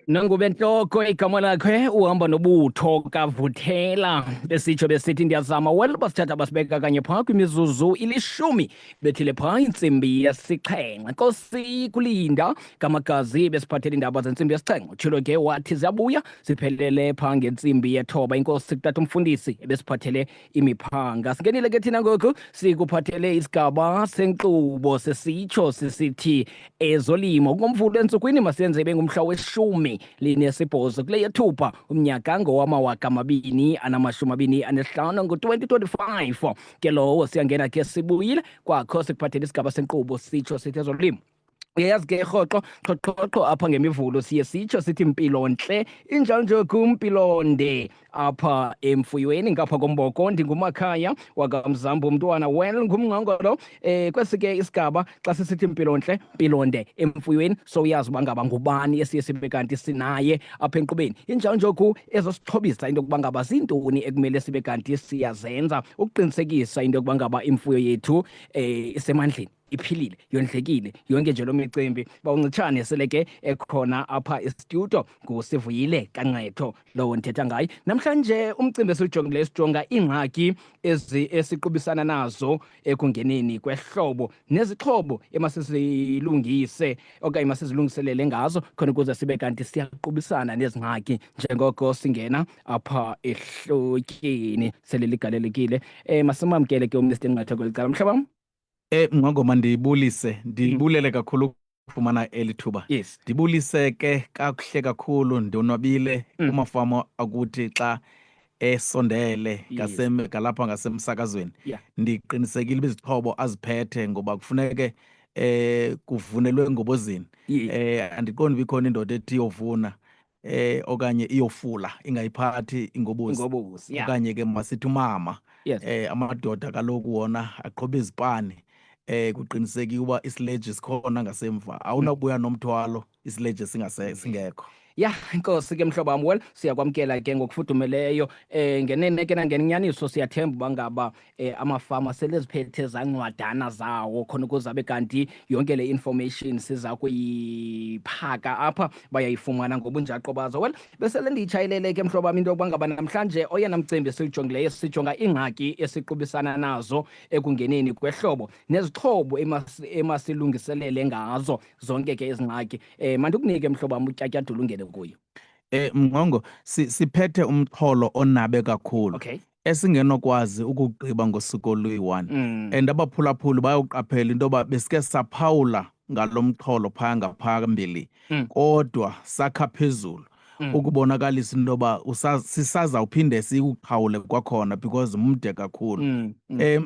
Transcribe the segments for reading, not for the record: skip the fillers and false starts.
Nangubentloko igama lakhe uhamba nobutho kaVuthela, besitsho besithi ndiyazama. Well, basithatha basibeka kanye phaa kwimizuzu ilishumi bethile phaa intsimbi yesixhenxe. Nkosi kulinda kamagazi besiphathela iindaba zentsimbi yesixhenxe, utshilo ke wathi ziyabuya siphelele phaa ngentsimbi yethoba. Inkosi kutata umfundisi ebesiphathele imiphanga. Singenile ke thina ngoku sikuphathele isigaba senkqubo sesitsho sisithi ezolimo. Kungomvulo entsukwini masiyenze ibe ngumhla weshumi linesibhozo kule yethupha umnyaka ngowamawaka 2025, ngo-2025 ke lowo. Siyangena ke, sibuyile kwakho sikuphathele isigaba senkqubo sitsho sithi ezolimo. Uyayazi ke, rhoqo qhoqhoqho apha ngemivulo siye sitsho sithi mpilo ntle injalo nje kumpilonde apha emfuyweni ngapha komboko. Ndingumakhaya wakamzambu umntwana well ngumngqongolo. Kwesi ke isigaba xa sisithi mpilontle mpilonde emfuyweni, so uyazi uba ngaba ngubani esiye sibe kanti sinaye apha enkqubeni. Injalo nje oku ezosixhobisa into yokuba ngaba zintoni ekumele sibe kanti siyazenza ukuqinisekisa into yokuba ngaba imfuyo yethu isemandleni, iphilile, yondlekile, yonke nje loo micimbi. Bawuncitshane sele ke ekhona apha estudio nguSivuyile Kanqetho lowo ndithetha ngaye. Namhlanje umcimbi esiwujongileyo, sijonga iingxaki ezi esiqubisana nazo ekungeneni kwehlobo nezixhobo emasizilungise okanye masizilungiselele ngazo khona ukuze sibe kanti siyaqubisana nezi ngxaki njengoko singena apha ehlotyeni sele ligalelekile. Masimamkele ke uMr Nqetho kweli cala. Mhlobo wam. Mngqongoma, ndibulise, ndibulele kakhulu ukufumana eli thuba. Ndibulise ke kakuhle kakhulu, ndonwabile kumafama akuthi xa esondele ngalapha ngasemsakazweni. Ndiqinisekile uba izixhobo aziphethe ngoba kufuneke kuvunelwe engobozini. Andiqondi uba ikhona indoda ethi iyovuna okanye iyofula ingayiphathi ingobozi. Ingobozi, yeah. Okanye ke masithi umama. Amadoda kaloku wona aqhoba izipani. Kuqinisekile uba isileji sikhona ngasemva. Awunakubuya nomthwalo isileji singekho. Ya, inkosi ke mhlobo wam. Well, siyakwamkela ke ngokufudumeleyo. Ngenene ke nangenyaniso siyathemba uba ngaba amafama seleziphethe zancwadana zawo khona ukuze abe kanti yonke le information siza kuyiphaka apha bayayifumana ngobunjaqo bazo. Well, besele ndiyitshayelele ke mhlobo wam into yokuba ngaba namhlanje oyena mcimbi esiwujongileyo, sijonga iingxaki esiqubisana nazo ekungeneni kwehlobo nezixhobo emasilungiselele ngazo zonke ke ezi ngxaki. Mandikunike mhlobo wam utyatyadula ungene kuyo. Mngqongo, siphethe umxholo onabe kakhulu esingenokwazi ukugqiba ngosuku oluyi-1. And abaphulaphuli bayawuqaphela into yoba besike saphawula ngalo mxholo phaya ngaphambili, kodwa sakha phezulu ukubonakalisa into yoba sisazawuphinde siwuqhawule kwakhona because mde kakhulu.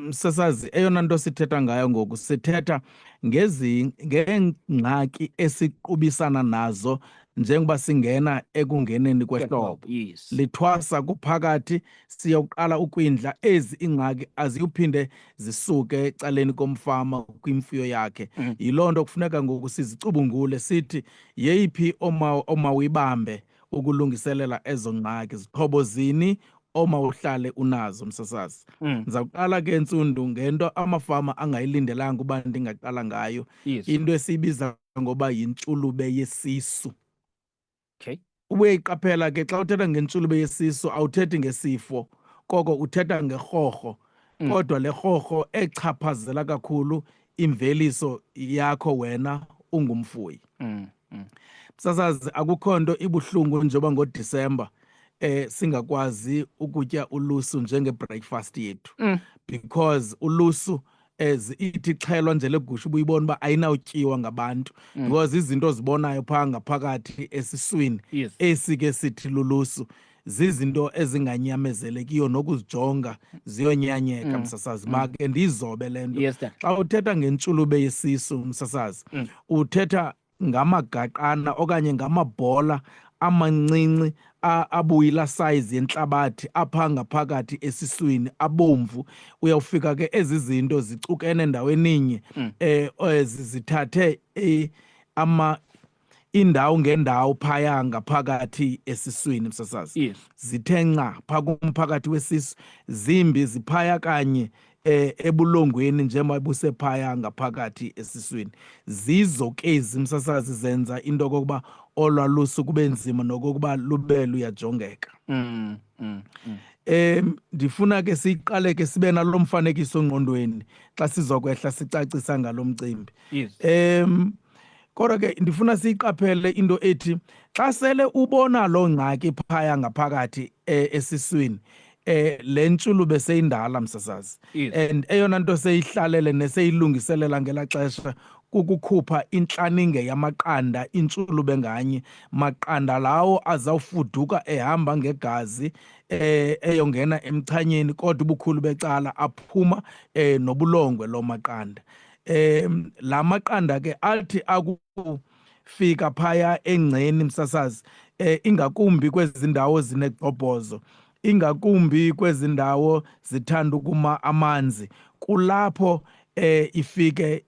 Msasazi, eyona nto sithetha ngayo ngoku, sithetha ngeengxaki esiqubisana nazo njengoba singena ekungeneni kwehlobo. Lithwasa kuphakathi, siyawuqala ukwindla. Ezi iingxaki aziyuphinde zisuke ecaleni komfama kwimfuyo yakhe. Yiloo nto kufuneka ngoku sizicubungule, sithi yeyiphi omawuyibambe ukulungiselela ezo ngxaki, zixhobo zini omawuhlale unazo, msasazi. Ndizawuqala ke ntsundu ngento amafama angayilindelanga uba ndingaqala ngayo. Into esiyibiza ngoba yintshulube yesisu. Ubuyayiqaphela ke xa uthetha ngentshulube yesisu, awuthethi ngesifo, koko uthetha ngerhorho. Kodwa le rhorho echaphazela kakhulu imveliso yakho wena ungumfuyi. Msasazi, akukho nto ibuhlungu njengoba ngoDisemba singakwazi ukutya ulusu njenge-breakfast yethu. Because ulusu as ithi xhelwa nje legusha ubuyibona uba ayinawutyiwa ngabantu because izinto ozibonayo phaa ngaphakathi esiswini esi ke sithi lulusu zizinto ezinganyamezelekiyo nokuzijonga, ziyonyanyeka. Msasazi, make ndiyizobe le nto. Yes, Dad. Xa uthetha ngentshulube yesisu, msasazi, uthetha ngamagaqana okanye ngamabhola amancinci abuyila size yentlabathi apha ngaphakathi esiswini, abomvu. Uyawufika ke ezi zinto zicukene ndaweninye, zithathe ama Indawo ngendawo phaya ngaphakathi esiswini, msasazi. Zithe nca pha kumphakathi wesisu, zimbi ziphaya kanye ebulongweni njengoba busephaya ngaphakathi esiswini. Zizo ke ezi, msasazi, zenza into okokuba olwa lusu kube nzima nokokuba lube luyajongeka. Ndifuna ke siqale ke sibe nalo mfanekiso ngqondweni xa sizokwehla sicacisa ngalo mcimbi. Kodwa ke ndifuna siyiqaphele into ethi xa sele ubona loo ngxaki phaya ngaphakathi esiswini, le ntshulube seyindala, msasazi. And eyona nto seyihlalele neseyilungiselela ngelaa xesha kukukhupha intlaninge yamaqanda intshulube nganye, maqanda lawo azawufuduka ehamba ngegazi eyongena emchanyeni, kodwa ubukhulu becala aphuma nobulongwe loo maqanda. La maqanda ke athi akufika phaya engceni, msasazi, ingakumbi kwezi ndawo zinegcobhozo, ingakumbi kwezi ndawo zithanda ukuma amanzi, kulapho ifike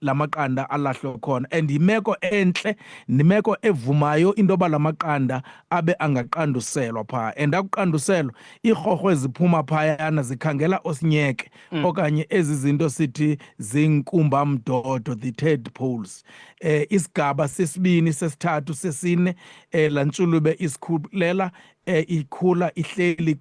lamaqanda alahlwe khona. And yimeko entle nemeko evumayo into yoba lamaqanda abe angaqanduselwa phaa, and akuqanduselwa iirhorho eziphuma phayana zikhangela osinyeke okanye ezi zinto sithi zinkumbamdodo, the tadpoles. Isigaba sesibini, sesithathu, sesine, laa ntshulube isikhulela ikhula ihleli.